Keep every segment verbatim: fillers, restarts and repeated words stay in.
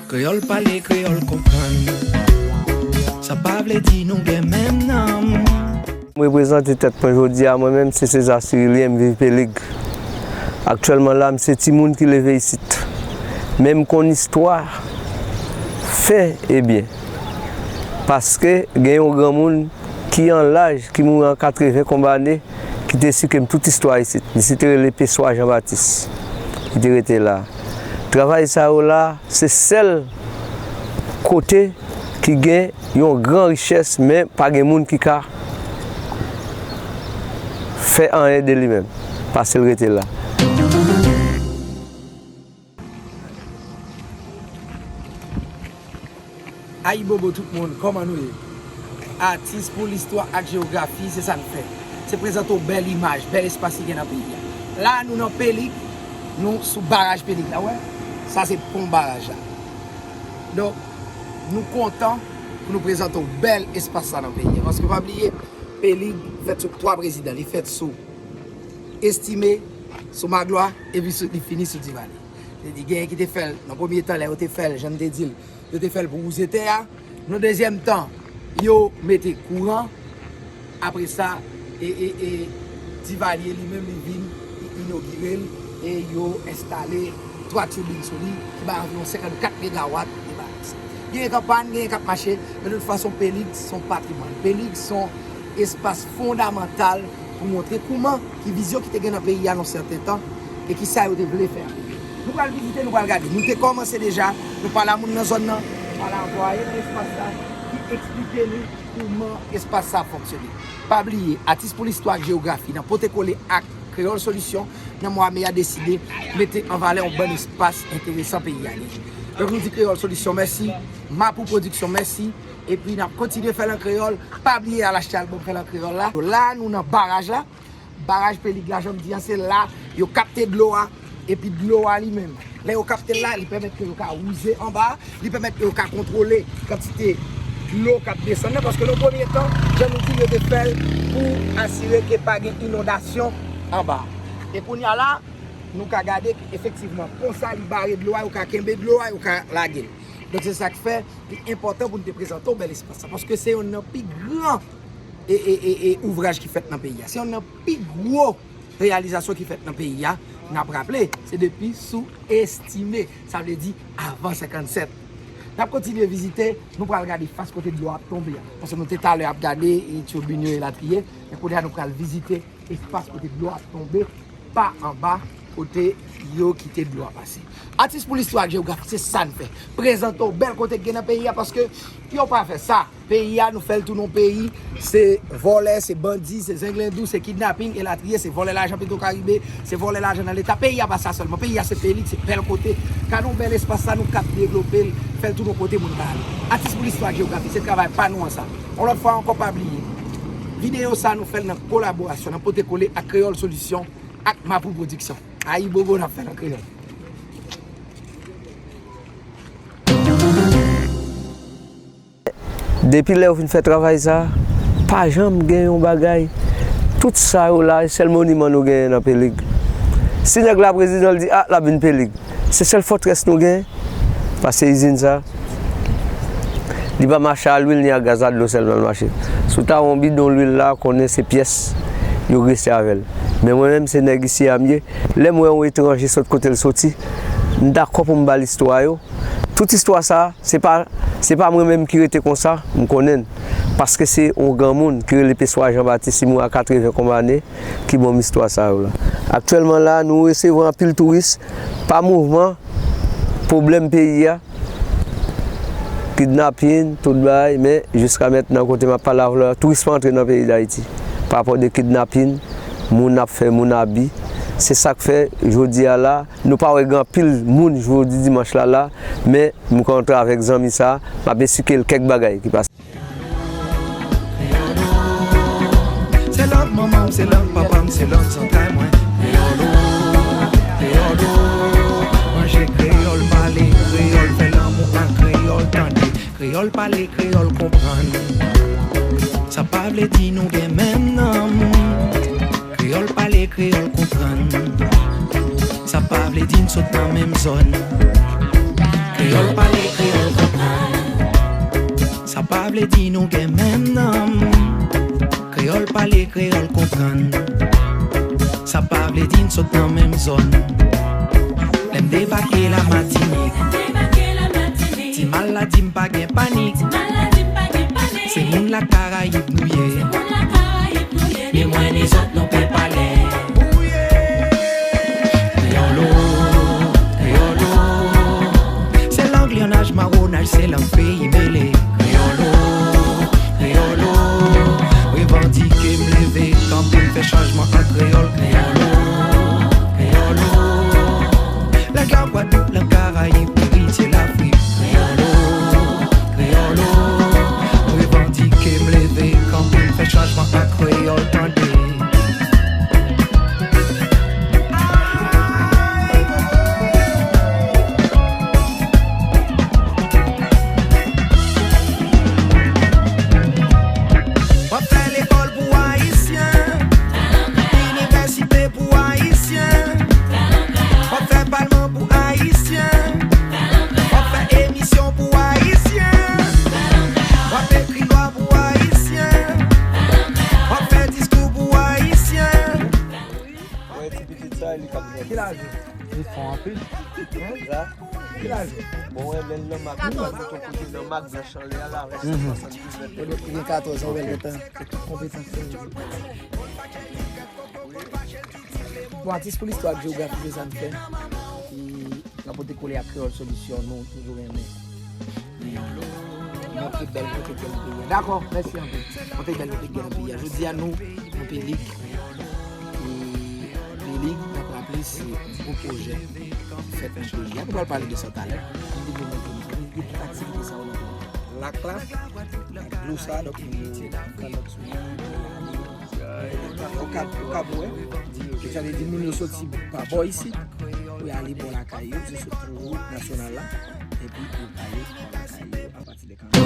Kreyòl pale, kreyòl konprann. Sa pa vle di nou gen menm nanm. M reprezante tèt mwen jodi a, mwen menm se César Cyrilien, m viv Pelig. Aktyèlman la, m se timoun ki leve isit. Men m konn istwa fen e byen. Paske gen yon granmoun ki an laj, ki mouri an katreven konba ane, ki te esplike m tout istwa isit. Misye te rele Peswa Jean Baptiste. Li te rete la. Travay sa yo la, se sèl kote ki gen yon gran richès, men pa gen moun ki ka fè anyen de li menm, pase l rete la. Ayibobo tout moun, kòman nou ye? Atis pou listwa ak jewografi, se sa n fè. Se prezante w bèl imaj, bèl espas ki gen nan peyi a. La, nou nan Pelig, nou sou baraj Pelig la, w wè? Sa se pon baraj la. Donk, nou kontan pou nou prezante w bèl espas sa nan peyi a. Paske pa bliye, Pelig fèt sou twa prezidan. Li fèt sou Estimé, sou Maglwa, epi sou, li fini sou Divalye. Vle di, genyen ki te fè l nan premye tan, lè yo te fè l, jan n te di l, yo te fè l pou wouze tè a. Nan dezyèm tan, yo mete kouran. Apre sa, e, e, e, Divalye li menm, li vin, li inogire l, e yo enstale twa tibin sou li, ki bay anviwon senkannkat megawat de balans. Genyen k ap pàn, genyen k ap mache, men de tout fason, Pelig se yon patrimwàn. Pelig se yon espas fondamantal pou montre kouman, ki vizyon ki te gen nan peyi a nan sèten tan, e ki sa yo te vle fè ak li. Nou pral vizite, nou pral gade. Nou te kòmanse deja, nou pale a moun nan zòn nan, nou pale a anplwaye nan espas la, ki eksplike nou kouman espas sa fonksyone. Pa bliye, Atis pou listwa ak jewografi nan pote kole ak Kreyòl Solisyon nan mwa me a deside mete an valè yon bann espas enteresan peyi a genyen. Donk nou di Kreyòl Solisyon mèsi, Mapou Pwodiksyon mèsi, epi n ap kontinye fè l an kreyòl. Pa bliye al achte albòm fè l an kreyòl la. La nou nan baraj la. Baraj Pelig la, jan m di a, se la yo kapte dlo a, epi dlo a li menm, lè yo kapte l la, li pèmèt ke yo ka wouze anba a, li pèmèt ke yo ka kontwole kantite dlo k ap desann nan, paske nan premye tan, jan nou di l, yo te fè l pou asire ke pa gen inondasyon anba a. E kounye a la, nou ka gade ke efektivman, konsa li bare dlo a, yo ka kenbe dlo a, yo ka lage l. Donk se sa k fè li enpòtan pou n te prezante w bèl espas sa, paske se yonn nan pi gran e, e, e, e ouvraj ki fèt nan peyi a. Se yonn nan pi gwo reyalizasyon ki fèt nan peyi a, n ap raple, se depi sou Estimé, sa vle di avan senkannsèt. N ap kontinye vizite, nou pral gade fas kote dlo ap tonbe a. Paske nou te talè ap gade e, tibin yo elatriye, men kounye a nou pral vizite espas kote dlo ap tonbe pa anba kote yo kite dlo a pase. Atis pou listwa ak jewografi, se sa n fè. Prezante w bèl kote k gen nan peyi a, paske yo pa fè sa. Peyi a, nou fè l tounen yon peyi, se vòlè, se bandi, se zenglendou, se kidnaping, elatriye, se vòlè lajan Petwokaribe, se vòlè lajan nan Leta. Peyi a pa sa sèlman, peyi a se Pelig, se bèl kote. Gade yon bèl espas sa, nou kab devlope l, fè l tounen yon kote moun ka ale. Atis pou listwa ak jewografi, se travay pa nou an sa. Yon lòt fwa ankò, pa bliye, videyo sa nou fè l nan kolaborasyon, nan pote kole ak Kreyòl Solisyon ak Mapou Pwodiksyon. Ayibobo, n ap fè l an kreyòl. Depi lè yo fin fè travay sa, pa janm gen yon bagay. Tout sa yo la, e sèl moniman nou genyen nan Pelig. Si nèg la prezidan, l di, a, l ap vin Pelig. Se sèl fòtrès nou genyen, paske izin sa, li pa mache a lwil ni a gaz, a dlo sèlman l mache. Si w ta wè yon bidon lwil la, konnen se pyès yo grese avè l. Men mwen menm, se nèg isi a m ye. Lè m wè yon etranje sot kote l soti, m dakò pou m ba l istwa yo. Tout istwa sa, se pa, se pa mwen menm ki rete konsa, m konnen l. Paske se yon granmoun ki rele Peswa Jean Baptiste, li mouri a katreven konba ane, ki ban m istwa sa yo la. Aktyèlman la, nou resevwa anpil touris pa mouvman, pwoblèm peyi a, kidnapin, tout bagay, men jiska mentnan kote m ap pale avè w la, touris pa antre nan peyi Dayiti. Pa rapò de kidnapin, moun ap fè moun abi. Se sa k fè, jodi a la, nou pa wè gen anpil moun jodi dimanch la la, men m kontre avèk zanmi sa, m ap esplike l kèk bagay ki pase. Se lang manman m, se lang papa m, se lang zantray mwen. Kreyòl o, kreyòl o. Manje kreyòl, pale kreyòl, fè lanmou an kreyòl, tande. Kreyòl pale, kreyòl konprann. Sa pa vle di nou gen menm nanm. Kreyòl pale, kreyòl konprann. Sa pa vle di n sot nan menm zòn. Kreyòl pale, kreyòl konprann. Sa pa vle di nou gen menm nanm. Kreyòl pale, kreyòl konprann. Sa pa vle di n sot nan menm zòn. Lè m debake la Matinik, ti mal la di m pa gen panik. Se moun Lakarayib nou ye. Ni mwen ni zòt nou pe pale. Kreyòlo, kreyòlo. Se lang lyannaj, mawonaj, se lang peyi mele. Kreyòlo, kreyòlo. Revandike, m leve, kanpe, m fè chanjman an kreyòl. Kreyòlo, kreyòlo. Lang Lagwadloup, lang Karayib, eritye Lafrik. Kreyòlo, kreyòlo. Revandike, m leve, kanpe, m fè chanjman an kreyòl, tande. W ap fè lekòl pou Ayisyen, inivèsite pou Ayisyen, w ap fè palman pou Ayisyen, w ap fè emisyon pou Ayisyen, w ap ekri lwa pou Ayisyen, w ap fè diskou pou Ayisyen. Wè, ti pitit sa, li k ap jwe. Ki laj ou? Li fò anpil. Sa? Ki laj ou? Bon, wè, lè l nan mak, li pral met yon kote nan mak blanch anlè a la, avèk sèt swasanndiznèf. Ou gen katòz an, wè, l gentan konpetans. Bon, atis pou listwa ak jewografi, se sa n fè. E rapote kole ak Kreyòl Solisyon, nou toujou renmen. E montre bèl kote k gen nan peyi a. Dakò, mèsi anpil. Montre bèl kote k gen nan peyi a. Jodi a, nou, nou Pelig. E Pelig, n ap raple, se gwo pwojè ki fèt nan peyi a. Nou pral pale de sa talè. Ann di nou, nou, nou, nou, tout aktivite sa yo nan peyi a. Lak la, ak dlo sa, donk, nou, nou, nou, Okap, Okap, wè. Sa vle di moun yo soti pa bò isit pou y ale bò lakay yo, se sou wout nasyonal la, epi yo prale bò lakay yo apati de Kanal.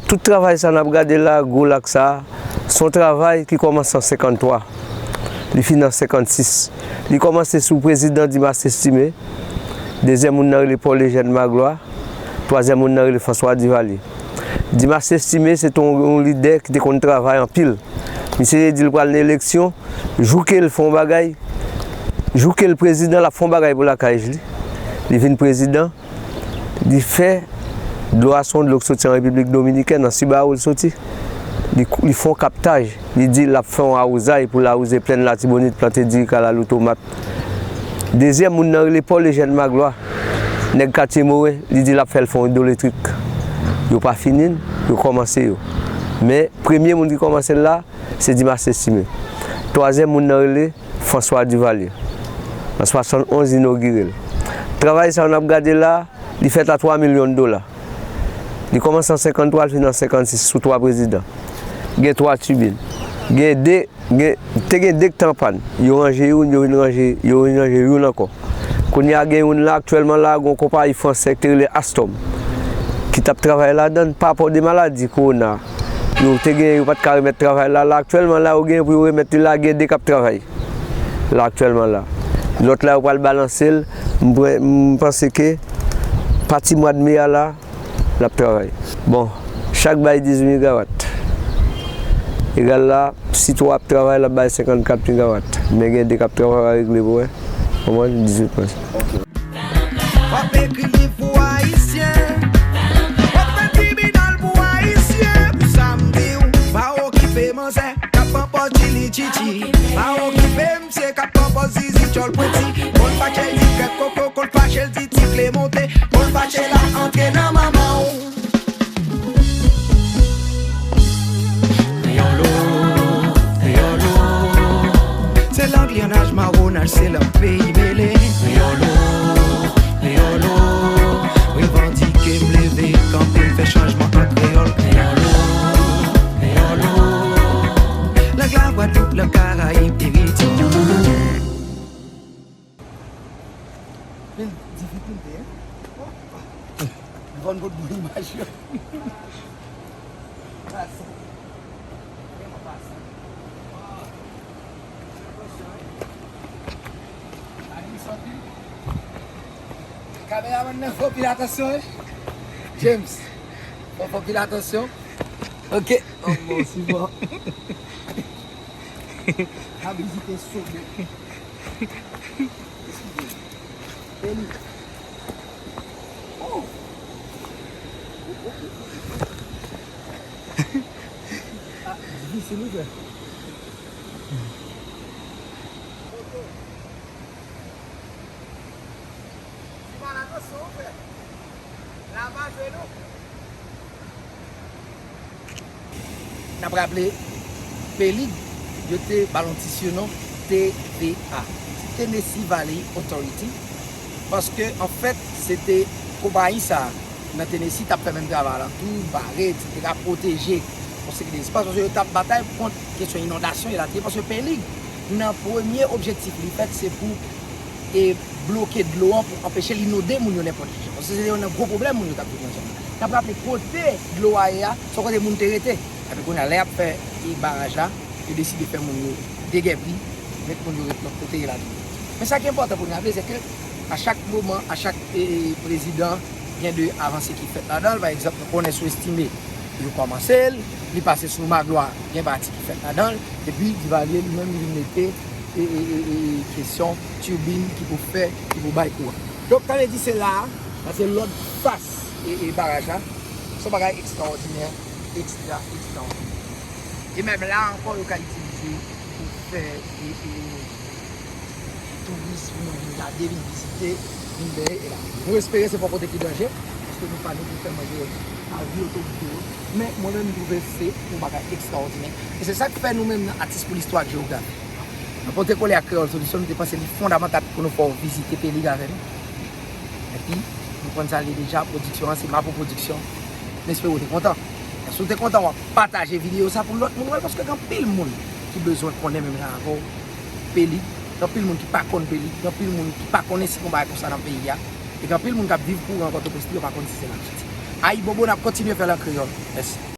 Tout travay sa n ap gade la, gwo lak sa, se yon travay ki kòmanse an senkanntwa, li fini an senkannsis. Li kòmanse sou prezidan Dimas Estimé, dezyèm moun nan rele Paul Eugène Magloire, twazyèm moun nan rele François Duvalier. Dimas Estimé se te yon, yon lidè ki te konn travay anpil. Misye te di l pral nan eleksyon, jou ke l fè yon bagay, jou ke l prezidan, l ap fè yon bagay pou lakay li. Li vin prezidan, li fè dlo a se yon dlo ki soti an Repiblik Dominikèn, nan Cibao l soti. Li, li fè yon kaptaj, li di l ap fè yon awozay pou l awouze plèn Latibonit, plante diri, kalalou, tomat. Dezyèm moun nan rele Paul Eugène Magloire, nèg Katye Moren, li di l ap fè l fè yon idwoletrik. Yo pa fini l, yo kòmanse yo. Men, premye moun ki kòmanse l la, se Dimas Estimé. Twazyèm moun nan rele François Duvalier. An swasannonz, inogire l. Travay sa yo n ap gade la, li fèt a twa milyon dola. Li kòmanse an senkanntwa, l fini an senkannsis sou twa prezidan. Gen twa tibin. Gen de Gen, te gen de k t an pàn. Yo ranje youn, yo vin ranje, yo vin ranje youn ankò. Kounye a gen youn la, aktyèlman la, gen yon konpayi fransè ki te rele Alstom, ki t ap travay ladan l, pa rapò de maladi kowona. Yo te gen, yo pa t ka remèt travay la, la, aktyèlman la, yo gen pou yo remèt li la, gen de k ap travay la, aktyèlman la. Lòt la, yo pral balanse l, m pre-, m panse ke pati mwa d me a la, l ap travay. Bon, chak bay dizuit megawat. Egal la, si twa ap travay, l ap bay senkannkat megawat. Men gen de k ap travay, w a regle pou wè. Konprann? Dizuit pwen. W ap ekri liv pou Ayisyen. W ap fè tribinal pou Ayisyen. Pou sa m di w, pa okipe manzè k ap pran pòz Chili Chichi. Pa okipe m. Misye k ap pran pòz zizi tchòl pwenti. Kon l fache l di krèk koko, kon l fache l di ti kle monte. Kon l fache l ap antre nan manman w. Kreyòlo, kreyòlo. Se lang lyannaj, mawonaj, se lang peyi mele. Kreyòlo, kreyòlo. Revandike, m leve, kanpe, m fè chanjman an kreyòl. Kreyòlo, kreyòlo. Lang Lagwadloup, lang Karayib, eritye. Anpil difikilte, hein? Bon, bon, bon imaj yo. Pase. Vrèman pase. Anpil sòti. Kameramàn nan, fò pil atansyon, wi. James, fò, fò pil atansyon. Ok. Oh, bon, si bon. A vizite somè. Eskize. Eli. Oh. Ah, difisil, wi, frè. N ap raple, Pelig, yo te ba l yon ti sinon T V A, Tennessee Valley Authority, paske, anfèt, se te konpayi sa a nan Tennessee t ap fè menm travay la tou, bare, etsetera, pwoteje yon seri de espas, paske yo t ap batay kont kesyon inondasyon, elatriye, paske Pelig, nan premye objektif li fèt, se pou e bloke dlo an pou anpeche l inonde moun yo nenpòt ki jan. Paske se te youn nan gwo pwoblèm moun yo t ap viv nan zòn nan. N ap raple kote dlo a ye a, se yon kote moun te rete. Epi kounye a, lè y ap fè e baraj la, yo deside fè moun yo degèpi, met moun yo ret lòt kote e la. Men sa ki enpòtan pou n raple, se ke a chak moman, a chak e, e, prezidan, gen de avanse ki fèt ladan l. Pa egzanp, nou konnen sou Estime, yo kòmanse l, li pase sou Maglwa, gen pati ki fèt ladan l, epi Divalye li menm li mete e, e, e, e, kesyon tibin ki pou fè, ki pou bay kouran. Donk, sa vle di se la a, sa se lòt fas e, e baraj la. Se yon bagay ekstraòdinè, ekstra, ekstraòdinè. E menm la ankò, yo ka itilize pou fè e, e, touris, pou moun vin gade, vin vizite, vin benyen, e la. Nou espere se pa yon kote ki danje, paske nou pa nou pou fè manje avi otorite yo. Men mwen menm, m twouve se yon bagay ekstraòdinè. E se sa k fè nou menm nan Atis pou Listwa ak Jewografi, nan Pote Kole ak Kreyòl Solisyon, nou te panse li fondamantal pou nou fè w vizite Pelig avè nou. Epi, nou konn sa l ye deja, pwodiksyon an se Mapo Pwodiksyon. M espere w te kontan. E si w te kontan, w ap pataje videyo sa pou lòt moun wè l, paske gen anpil moun ki bezwen konnen menm jan avè w Pelig. Gen anpil moun ki pa konn Pelig. Gen anpil moun ki pa konnen si gon bagay konsa nan peyi a. E gen anpil moun k ap viv kouran Pòtoprens tou, yo pa konn si se Lakiti. Ayibobo, n ap kontinye fè l an kreyòl. Mèsi.